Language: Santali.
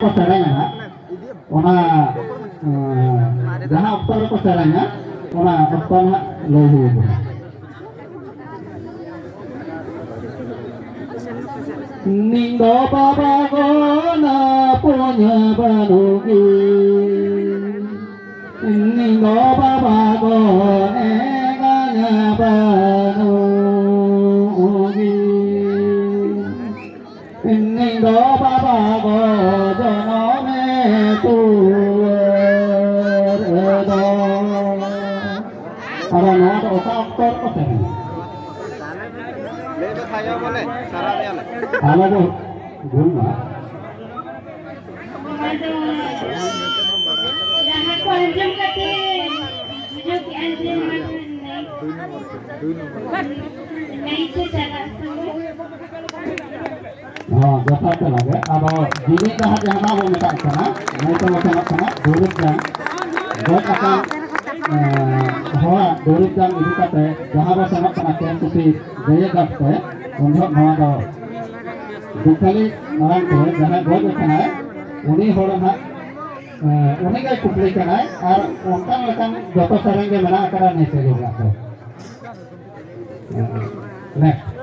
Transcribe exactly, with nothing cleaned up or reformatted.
ᱠᱚ ᱥᱮᱨᱮᱧᱟ ᱦᱟᱸᱜ, ᱚᱱᱟ, ᱮᱸ, ᱡᱟᱦᱟᱸ ᱚᱠᱛᱚ ᱨᱮᱠᱚ ᱥᱮᱨᱮᱧᱟ, ᱚᱱᱟ ᱚᱠᱛᱚ ᱦᱟᱸᱜ ᱞᱟᱹᱭ ᱦᱩᱭ ᱟᱵᱚᱱᱟ᱾ ᱱᱤᱝᱜᱚ ᱵᱟᱵᱟ ᱜᱚᱱᱟ ᱯᱩᱧᱟ ᱵᱟᱱᱩᱜᱤ, ᱱᱤᱝᱜᱚ ᱵᱟᱵᱟ ᱜᱚᱱᱮ ᱜᱟᱱᱟ ᱵᱟᱱᱩᱜᱤ᱾ ᱤᱧ ᱫᱚ ᱵᱟᱵᱟ ᱜᱚ ᱡᱚᱱᱚᱢᱮ ᱴᱩᱣᱟᱹᱨ ᱫᱚ᱾ ᱟᱫᱚ ᱱᱚᱣᱟ ᱫᱚ ᱚᱠᱟ ᱚᱠᱛᱚ ᱨᱮᱠᱚ ᱥᱮᱨᱮᱧᱟ? ᱞᱟᱹᱭ ᱫᱚ ᱠᱷᱟᱭᱟ ᱵᱚᱞᱮ, ᱥᱟᱨᱟ ᱨᱮᱭᱟᱜ᱾ ᱟᱞᱮ ᱫᱚ ᱜᱩᱱ ᱢᱟ᱾ ᱱᱚᱣᱟ ᱫᱚ ᱡᱟᱦᱟᱸ ᱠᱚ ᱟᱸᱡᱚᱢ ᱠᱟᱛᱮ ᱵᱩᱡᱷᱟᱹᱣ ᱠᱮᱜᱼᱟ ᱡᱮ ᱱᱚᱣᱟ ᱫᱚ ᱱᱟᱭᱤᱴ, ᱱᱟᱭᱤᱴ ᱛᱮ ᱪᱟᱞᱟᱜ ᱥᱚᱢᱚᱭ᱾ ᱦᱚᱸ, ᱡᱚᱛᱷᱟᱛ ᱛᱮᱞᱟ ᱜᱮ᱾ ᱟᱫᱚ ᱡᱩᱫᱤ ᱡᱟᱦᱟᱸ ᱡᱟᱦᱟᱸ ᱵᱚᱱ ᱢᱮᱛᱟᱜ ᱠᱟᱱᱟ, ᱱᱟᱭᱤᱴ ᱵᱚᱱ ᱥᱮᱱᱚᱜ ᱠᱟᱱᱟ, ᱫᱩᱨᱤᱵ ᱡᱟᱝ, ᱜᱚᱡ ᱟᱠᱟᱱ, ᱮᱸ, ᱦᱚᱲᱟᱜ ᱫᱩᱨᱤᱵ ᱡᱟᱝ ᱤᱫᱤ ᱠᱟᱛᱮ ᱡᱟᱦᱟᱸ ᱵᱚᱱ ᱥᱮᱱᱚᱜ ᱠᱟᱱᱟ, ᱠᱮᱢᱯ ᱠᱩᱥᱤ ᱡᱮᱜᱮᱛ ᱰᱟᱠᱛᱮ, ᱩᱱ ᱡᱚᱦᱚᱜ ᱱᱚᱣᱟ ᱫᱚ ᱫᱩᱠᱷᱟᱹᱞᱤ ᱟᱲᱟᱝ ᱛᱮ ᱡᱟᱦᱟᱸᱭ ᱜᱚᱡ ᱟᱠᱟᱱᱟᱭ, ᱩᱱᱤ ᱦᱚᱲ ᱦᱟᱸᱜ, ᱮᱸ, ᱩᱱᱤ ᱜᱮᱭ ᱠᱩᱠᱞᱤ ᱠᱟᱱᱟᱭ ᱟᱨ ᱚᱱᱠᱟᱱ ᱞᱮᱠᱟᱱ ᱡᱚᱛᱚ ᱥᱮᱨᱮᱧ ᱜᱮ ᱢᱮᱱᱟᱜ ᱟᱠᱟᱫᱟ ᱱᱤᱭᱟᱹ ᱥᱮᱨᱮᱧ ᱨᱮᱱᱟᱜ ᱫᱚ᱾ ᱮᱸ, next᱾